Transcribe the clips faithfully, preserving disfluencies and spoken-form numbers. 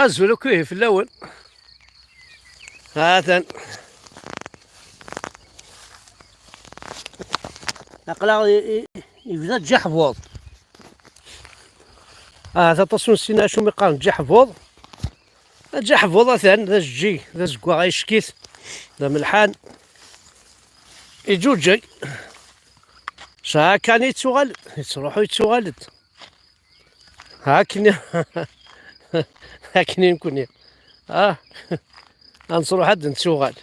Azul akk ihi fell-awen. Ha-t-an. Aql-aɣ i, i, yebda ǧǧaḥbuḍ. Ahat aṭas ur nessin acu mi qqaren ǧǧaḥbuḍ. Ǧǧaḥbuḍ atan d ajeǧǧig, d azeggaɣ ayeckit, d amelḥan. Iǧuǧǧeg. Ca kan yettuɣal, yettruḥu yettuɣal-d. Akken, akken i nekni. Ah, ad nettruḥ ad nettuɣal.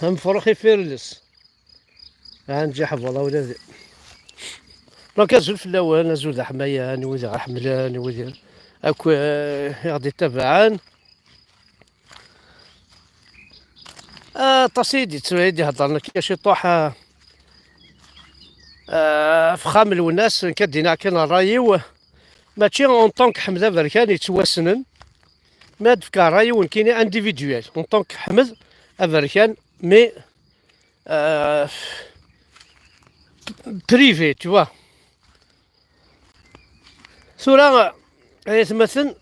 Amefrux ifirles. Ah, nǧiḥ, voilà, ula d. Donc, azul fell-awen, azul d aḥmayan, wid i ɣ-ḥemmlen, wid i-, akk, eh, i ɣ-d-ittabaɛen. Ah, aṭas i d-yettu-, i d-iheddren akka ciṭuḥ, ah, ah, ɣef uxxam Lwennas, nekk ad d-iniɣ kan ṛṛay-iw, mačči en tant que Ḥmed Aberkan yettwassnen, mais ad d-fkeɣ ṛṛay-iw nekkini individuel, en tant que Ḥmed Aberkan, mais, ah, privé, tu vois. Tura, ay atmaten,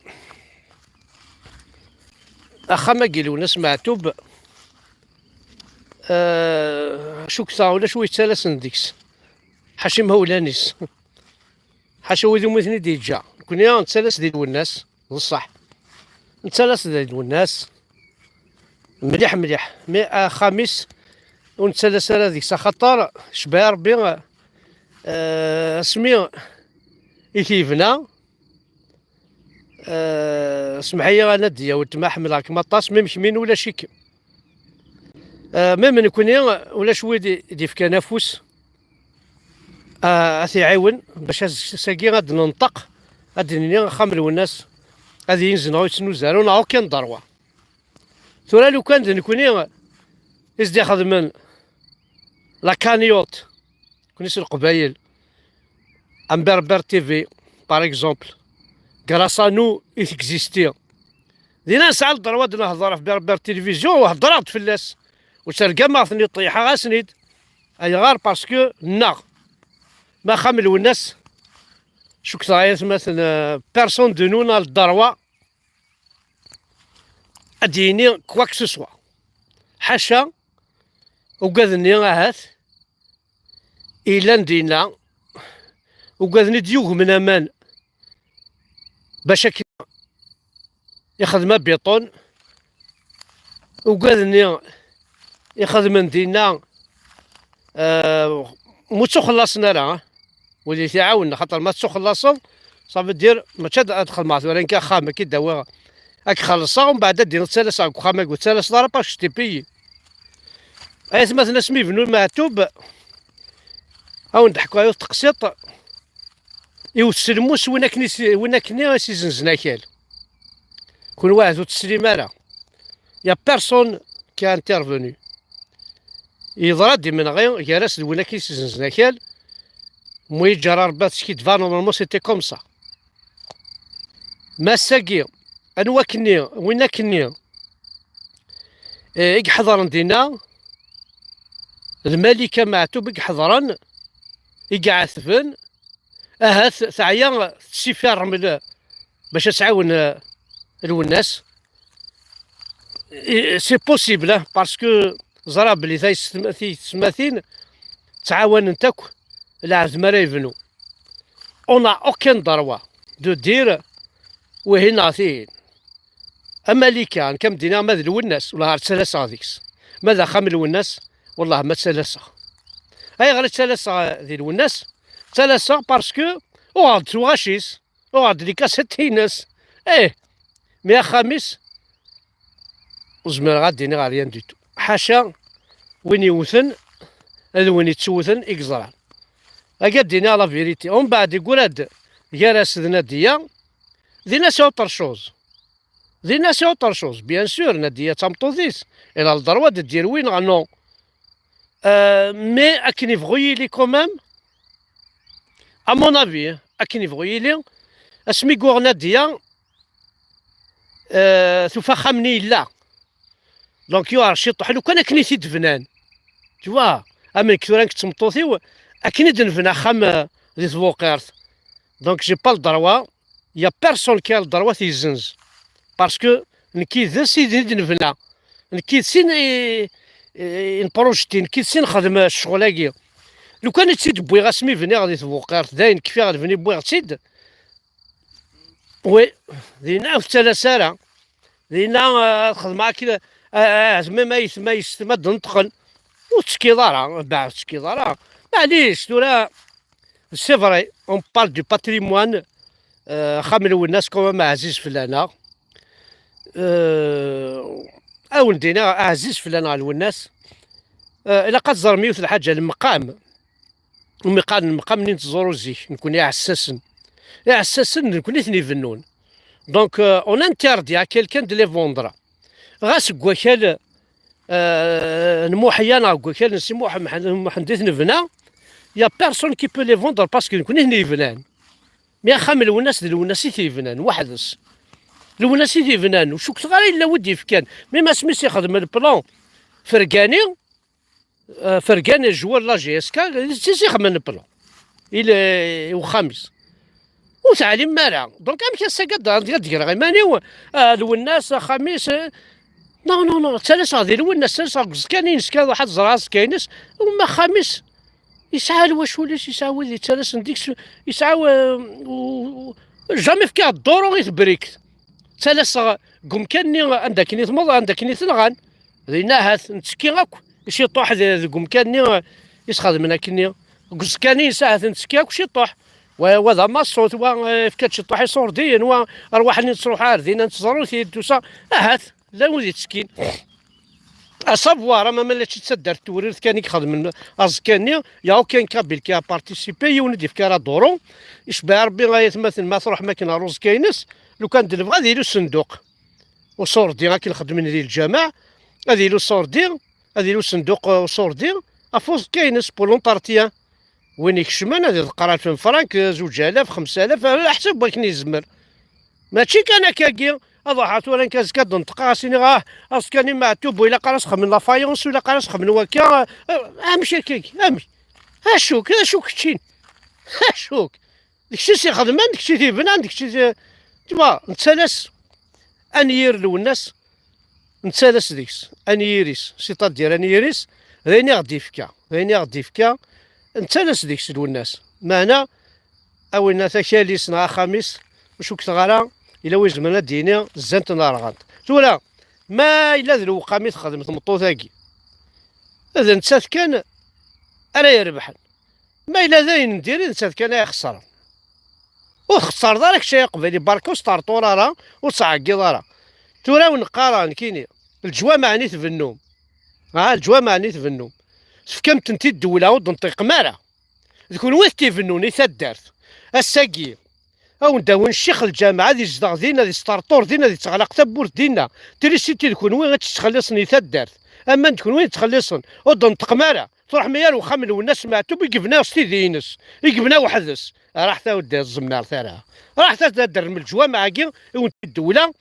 axxam-agi Lwennas Meɛtub, eh, cukkteɣ ulac wi yettalasen deg-s, ḥaca imawlan-is, ḥaca wid umi ten-id-yeǧǧa. Nekni nettalas di Lwennas, d ṣṣeḥ. Nettalas di Lwennas. Mliḥ, mliḥ. Mi axxam-is ur nettalas ara deg-s, axaṭer cbaɛ Rebbi, eh, asmi i t-yebna, eh, semḥ-iyi a Nadiya weltma, ḥemmleɣ-kem aṭas, mi mekmin ulac-ik. Eh, même nekni ulac wid i d-ifkan afus, eh, ad t-iɛiwen bac as-, ass-agi ad d-nenṭeq, ad d-nini axxam Lwennas ad yinzen ɣur yettnuzar, ur neɣ aucun droit. Tura lukan d nekni i s-d-ixedmen la cagnotte, nekni s Leqbayel, am Berber T V, par exemple, grâce à nous i texisti. Dinna nesɛa le droit ad nehder ɣef Berber Télévision u heddreɣ-d fell-as. U tergam-aɣ-ten-id, ṭeyyḥeɣ-asen-id. Ayɣer? Parce que nneɣ. Ma axxam Lwennas, cukkteɣ ay atmaten, euh, personne de nous n'a le droit ad d-yini quoi que ce soit. Ḥaca ugaden-nni ahat yellan dinna, ugaden i d-yugmen aman bac akken ixdem abiṭun, ugaden-nni ixedmen dinna, eh, mu ttuxellaṣen ara, eh. Wid i t-iɛawnen, xaṭer ma tettuxellaṣeḍ, ça veut dire, mačči ad, ad xedmeɣ tura nekk axxam, ad k-id-awiɣ, ad k-xellṣeɣ, umbeɛd ad d-iniɣ ttalaseɣ deg uxxam-agi, ur ttalaseḍ ara parce que je t'ai payé. Ay atmaten, asmi yebnu Lmeɛtub, ad wen-d-ḥkuɣ yiwet teqsiṭ, iwet s lmus win akken i s-, win akken i s-izenzen akal. Kunwi ahat ur teslim ara. Y a personne qui a intervenu. Yeḍra-d imenɣi gar-as d win akken i s-izenzen akal. Mu yeǧǧa Rebbi ad teskiddbeɣ, normalement c'était comme ça. Mass-agi, anwa akkenni, win akkenni, eh, i iḥeḍren dinna, d Malika Meɛtub i iḥeḍren, i iɛetben, ahat teɛya tettsifir ṛṛmel bac ad tɛawen, eh, Lwennas. I, c'est possible, hein, parce que ẓriɣ belli taysetma-, tiyessetmatin ttɛawanent akk lɛebd mi ara yebnu. On n'a aucun droit de dire wihin neɣ tihin. A Malika, nekk am d-iniɣ ma d Lwennas, wellah ar ttalaseɣ deg-s. Ma d axxam Lwennas, wellah ma ttalaseɣ. Ayɣer i ttalaseɣ di Lwennas? Ttalaseɣ parce que uɣeɣ-d tuɣac-is. Uɣeɣ-d likaset-ines. Eh, mi axxam-is, ur zmireɣ ad d-iniɣ rien du tout. Ḥaca win yewten d win yettewten i yeẓran. Agi ad d-iniɣ la vérité. Umbeɛd yeggura-d gar-as d Nadiya. Dinna c'est autre chose. Dinna c'est autre chose. Bien sûr, Nadiya d tameṭṭut-is. Elle a le droit de dire oui neɣ non. Euh, mais akken yebɣu yili quand même, à mon avis, hein, akken yebɣu yili, asmi i yuɣ Nadiya, euh, tufa axxam-nni yella. Donc yuɛer ciṭuḥ, lukan akken i t-id-bnan. Tu vois, am nekk tura nekk d tmeṭṭut-iw, akken i d-nebna axxam, euh, di tbuqirt. Donc j'ai pas le droit, y a personne qui a le droit ad t-yezzenz. Parce que nekk yid-s i d-, i d-nebna. Nekk yid-s i n-, i, i n-projeti, nekk yid-s i nexdem ccɣel-agi. Lukan i tt-id-wwiɣ asmi bniɣ di tbuqirt, dayen kfiɣ lebni wwiɣ-tt-id. Oui, dinna ur tettalas ara. Dinna, ah, ad xedmeɣ akken, ah, ah, même ay tma yessetma d-neṭqen. Ur tettekkiḍ ara, bah, ur tettekkiḍ ara. Maɛlic, tura, c'est vrai, on parle du patrimoine, euh, axxam n Lwennas quand même ɛziz fell-aneɣ. Euh, ad wen-d-iniɣ, ɛziz fell-aneɣ Lwennas. Euh, ilaq ad teẓrem yiwet n lḥaǧa, lemqam. Umi qqaren lemqam-nni n teẓru zik, nekni iɛessasen. Iɛessasen, d nekni i ten-ibennun. Donc, euh, on interdit à quelqu'un de les vendre. Ɣas deg wakal, euh, n Muḥya neɣ deg wakal n Si Muḥ-, Muḥend i t-nebna, y a personne qui peut les vendre parce que nekni i ten-yebnan. Mi axxam n Lwennas d Lwennas i t-yebnan, weḥd-s. Lwennas i t-yebnan, ur cukkeɣ ara yella wi d-yefkan. Mi asmi s-ixdem le plan Fergani, euh, Fergani, joueur la G S K, d tis ixemmen le plan. Il, euh, uxxam-is. Ur teɛlim ara. Donc, amek ass-agi ad, ad d-greɣ iman-iw, ah, Lwennas, axxam-is, eh, non, non, non, ttalaseɣ di Lwennas, ttalaseɣ deg uẓekka-ines, kan ruḥ ad ẓreɣ aẓekka-ines, uma axxam-is, yesɛa lwacul-is, yesɛa wid yettalasen deg-s, yesɛa, eh, u-, u-, jamais fkiɣ dduru i tebrikt. Ttalaseɣ deg umkan-nni anda akken i tmeḍ, anda akken i t-nɣan. Dinna ahat nettekki akk i ciṭuḥ de-, deg umkan-nni i s-xedmen akkenni. Deg uẓekka-nni-ines ahat nettekki akk ciṭuḥ. Wa, wa d amaṣut, wa, eh, yefka-d ciṭuḥ iṣurdiyen, wa rrwaḥ-nni nettruḥ ar dinna nettẓerru-t-id, tusa. Ahat, llan wid yettekkin. À savoir, ama ma mačči d taddart Tewrirt kan i ixedmen aẓekka-nni, y a aucun Kabyle qui a participé, yiwen ur d-yefki ara dduru. Icebbeḥ Rebbi ay atmaten ma truḥem akken ɣer uẓekka-ines, lukan d lebɣi ad yili usenduq uṣurdi akken xedmen di lǧameɛ, ad yili uṣurdi, ad yili usenduq, uh, uṣurdi ɣef uẓekka-ines pour l'entretien. Win ikecmen ad iḍeqqer alef frank, zuǧ alaf, xemsa alaf, ɛla ḥsab wakken yezmer. Mačči kan akkagi, ad ruḥeɣ tura nekk azekka ad d-neṭqeɣ, ad s-iniɣ, ah, aẓekka-nni Meɛtub, ur ilaq ara ad s-xedmen la faïence, ur ilaq ara ad s-xedmen wakka, ah, amek akkagi, amek? Acu-k, acu keččin? Acu-k? D kečč i s-ixedmen, d kečč i t-ibnan, d kečč i t-, tma, nettalas anyir Lwennas, nettalas deg-s, anyir-is, c'est-à-dire anyir-is, d ayen i ɣ-d-ifka, d ayen i ɣ-d-ifka, nettalas deg-s Lwennas. Meɛna, a winna takal-is neɣ axxam-is, ur cukkeɣ ara, yella wi izemren ad d-yini, zzant neɣ rɣant. Tura, ma yella d lewqam i texdem tmeṭṭut-agi, d nettat kan ara irebḥen. Ma yella d ayen n diri, d nettat kan ay ixeṣren. Ur txeṣṣreḍ ara kečč ay aqbayli, berka ur sṭerṭur ara, ur ttɛeggiḍ ara. Tura wen-qqareɣ nekkini, leǧwameɛ-nni tbennum. Ah, leǧwameɛ-nni tbennum. Tefkam-tent i ddewla, ur d-nṭiqem ara. D kunwi i tent-ibennun i taddart. Ass-agi, a wen-d-awin ccix lǧameɛ, ad izdeɣ din, ad isṭerṭur din, ad itteɣlaq tawwurt dinna. Trisiti d kunwi i tt-ittxelliṣen i taddart. Aman d kunwi i tt-ittxelliṣen. Ur d-nṭiqem ara. Truḥem ar uxxam n Lwennas Meɛtub i yebna s tidi-ines, i yebna weḥd-s. Raḥet a ur d-tzemmert ara. Raḥet ad d-terrem leǧwameɛ-agi i wen-ddewla,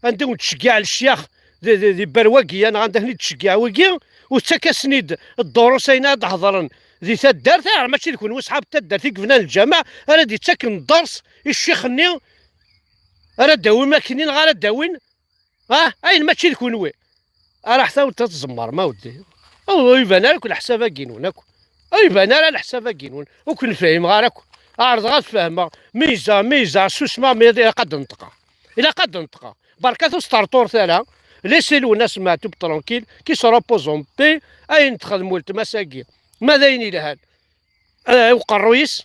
anda i wen-tceggiɛ lecyax di, di, di Berwagiya, neɣ anda ten-id-tceggiɛ wigi, ur tettak-asen-id ddurus ayen ad d-hedren di taddart. Ayɣer mačči d kunwi ṣḥab n taddart i yebnan lǧameɛ ara d-yettaken dders i ccix-nni ara d-awin akkenni neɣ ara d-awin Ah, ayen mačči d kunwi. Araḥ tawt ad tẓemmrem, a weddi. Ur iban ara akk leḥsab-agi-nwen akk. Ur iban ara leḥsab-agi-nwen. Ur ken-fhimeɣ ara akk. Ɛerḍeɣ ad fehmeɣ. Mi yezɛa, mi yezɛa, susmeɣ, mi ilaq ad d-neṭqeɣ. Ilaq ad d-neṭqeɣ. Berkat ur sṭerṭuret ara. Laissez Lwennas Meɛtub tranquille, qui se repose en paix. Ayen texdem weltma-s-agi, ma d ayen yelhan, eh, i uqerruy-is,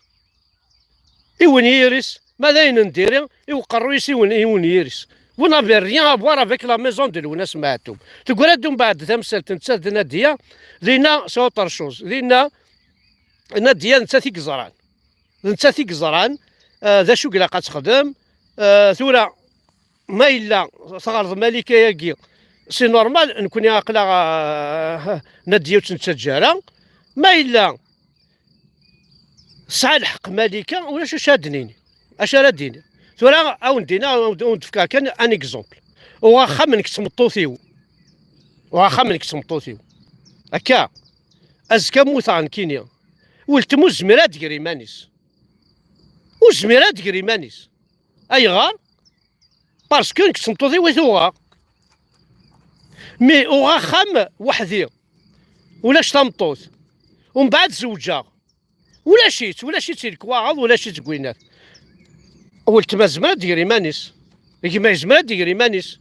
i wenyir-is, ma d ayen n diri, i uqerruy-is, i wen-, i wenyir-is. Vous n'avez rien à voir avec la maison de Lwennas Meɛtub. Tegra-d umbeɛd tamsalt nettat d Nadia, dinna c'est autre chose. Dinna Nadia nettat i yeẓran. D nettat i yeẓran, eh, d acu i ilaq ad texdem. Eh, tura, ma yella tɣelḍ Malika-agi, c'est normal, nekkni aql-aɣ, ah, Nadia ur tt-nettaǧǧa ara. Ma yella tesɛa lḥeqq Malika, ulac acu ara d-nini. Acu ara d-ini? Tura, a wen-d-iniɣ, a wen-d-fkeɣ kan un exemple. Uɣeɣ axxam nekk d tmeṭṭut-iw. Uɣeɣ axxam nekk d tmeṭṭut-iw. Akka. Azekka mmuteɣ nekkini. Weltma ur tezmir ad d-tger iman-is. Ur tezmir ad d-tger iman-is. Ayɣer? Parce que nekk d tmeṭṭut-iw i tuɣeɣ. Mi uɣeɣ axxam weḥd-i, ulac tameṭṭut. Umbeɛd zewǧeɣ. Ulac-itt, ulac-itt di lekwaɣeḍ, ulac-itt deg winat. Weltma tezmer ad d-tger iman-is. Gma yezmer ad d-iger iman-is.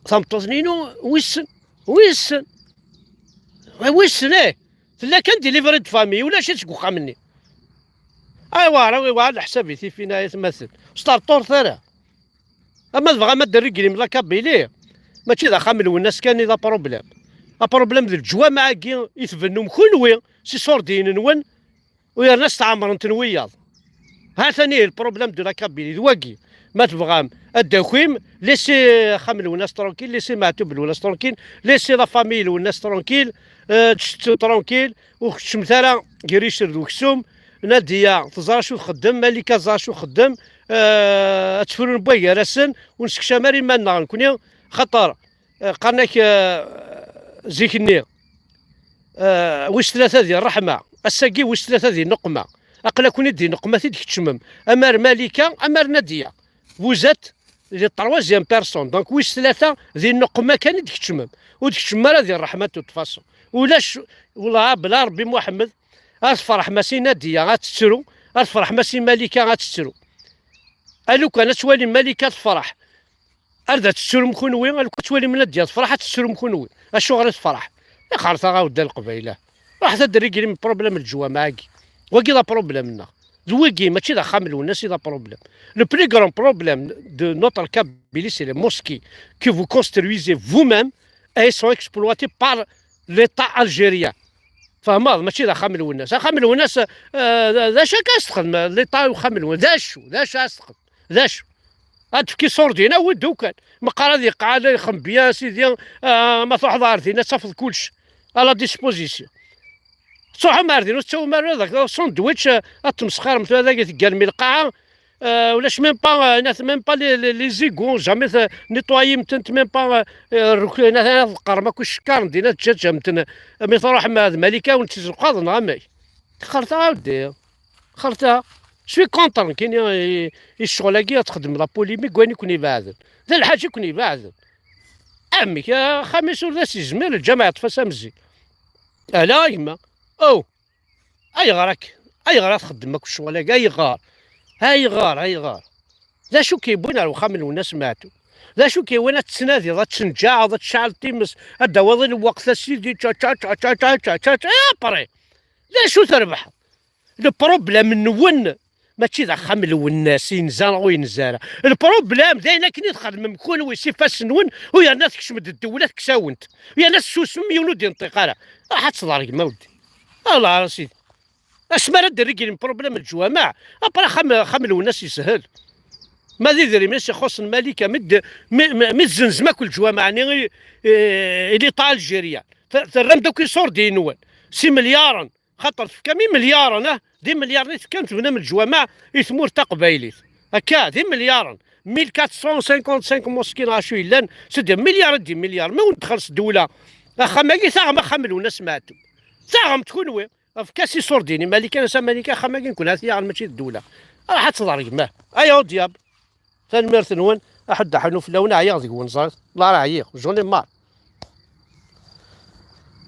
Tameṭṭut-nni-inu, wissen, wissen. Wissen, eh. Tella kan di livret de famille, ulac-itt deg uxxam-nni. Aywa, aywa, leḥsab i tifin ay atmaten. Ur sṭerṭuret ara. Ama tebɣam ad d-reglim la Kabylie, mačči d axxam n Lwennas kan i d apṛublem. Apṛublem d leǧwameɛ-agi i tbennum kunwi s iṣurdiyen-nwen, u yerna stɛemren-ten wiyaḍ. Ha-t-an ihi le problème de la Kabylie, d wagi. Ma tebɣam ad d-takim, laissez axxam n Lwennas tranquille, laissez Maɛtub Lwennas tranquille, laissez la famille Lwennas tranquille, euh, tranquille, ur keččmet ara gar iccer d uksum. Nadiya teẓra acu txeddem, Malika teẓra acu txeddem, euh, ad tefrun n wagar-asen, ur nessekcam ara iman-nneɣ nekni, xaṭer, euh, qqaren-ak, euh, zik-nni, euh, wis tlata di ṛṛeḥma, ass-agi wis tlata di nneqma. Aql-aken-id di nneqma i d-tkeččmem, ama ar Malika, ama ar Nadiya. Vous êtes les troisième personne. Donc, wis tlata di nneqma kan i d-tkeččmem. Ur d-tkeččmem ara di ṛṛeḥma de toute façon. Ulac, wellah, bla Ṛebbi Muḥemmed, ad tferḥem a si Nadiya, ad tettru, ad tferḥem a si Malika, ad tettru. A lukan ad twalim Malika tefreḥ, ar d ad tettrum kunwi, a lukan ad twalim Nadiya tefreḥ, ad tettrum kunwi. Acuɣer i tefreḥ? Ixerta a wedda Leqbayel. Ruḥet ad d-reglim problème n leǧwameɛ-agi. Wagi d apṛublem-nneɣ. D wigi, mačči d axxam n Lwennas i d apṛublem. Le plus grand problème de notre Kabylie, c'est les mosquées que vous construisez vous-même et sont exploitées par l'État algérien. Tfehmeḍ? Mačči d axxam n Lwennas. Axxam n Lwennas, euh, d, d acu akka as-texdem l'État i uxxam n Lwennas? D acu? D acu as-texdem? D acu? Ad tefk iṣurdiyen, awi-d ukan. Meqqar ad iqeɛɛed, ad ixem bien, sidi, euh, ma truḥeḍ ɣer din, ad tafeḍ kullec à la disposition. Tettruḥum ar din, ur tettawim ara deg sandwich, eh, ad tmesxirem tura dagi teggalem i lqaɛa. Eh, ulac même pas, eh, nat-, même pas les, les, les égouts, jamais te-, nettoyim-tent, même pas, eh, eh, ruk-, nat-, ad tqerrem akk icekkaṛen din, ad teǧǧaǧam-ten. Mi truḥem ar d Malika, wen-tt-izreqaḍ, neɣ amek? Xerta a weddi, xerta. Je suis contre, nekkini, i, i ccɣel-agi ad txeddem la polémique, wayen i ken-ibeɛden. D lḥaǧa i ken-ibeɛden. Amek, axxam-is ur d as-yezmir, lǧameɛ yeṭṭef-as am zik. Ala a gma. Oh! Ayɣer ak-, ayɣer ad txeddem akk ccɣel-agi? Ayɣer? Ayɣer? Ayɣer? D acu k-yewwin ar uxxam n Lwennas Meɛtub? D acu k-yewwin ad tettnadiḍ, ad tcenǧaɛeḍ, ad tceɛleḍ times, ad d-tawiḍ i lweqt a sidi, tša, tša, tša, après. D acu trebḥeḍ? Le problème-nwen mačči d axxam n Lwennas, yenza neɣ ur yenza ara. Le problème d ayen akken i txedmem kunwi s ifassen-nwen, u yerna tekcem-d ddewla tekkes-awen-t. U yerna tessusmem, yiwen ur d-yenṭiq ara. Ruḥ ad tḍergem a weddi. Allah ara sidi. Asmi ara d-reglim problème n leǧwameɛ, après axxam, axxam n Lwennas yeshel. Ma d idrimen i s-ixuṣṣen Malika, mi d-, mi, mi, mi tzenzem akk leǧwameɛ-nni i, i, i l'État algérien, ter-, terram-d akk iṣurdiyen-nwen s imelyaren. Xaṭer tefkam imelyaren, ah, d imelyaren i tefkam tebnam leǧwameɛ i tmurt taqbaylit. Akka, d imelyaren. Mille quatre cent cinquante-cinq mosquées neɣ acu yellan, c'est des milliards et des milliards. Ma wen-d-txelleṣ ddewla axxam-agi, taɣem axxam n Lwennas Meɛtub. Taɣem-t kunwi. Efk-as iṣurdiyen i Malika, nasa Malika, axxam-agi nkun ad t-yaɣen, mačči d ddewla. Ruḥ ad tḍergem, ah. Aya au diable. Tanemmirt-nwen, aḥuddu aḥunnu fell-awen, ɛyiɣ deg-wen, ẓret. La ara ɛyiɣ, j'en ai marre.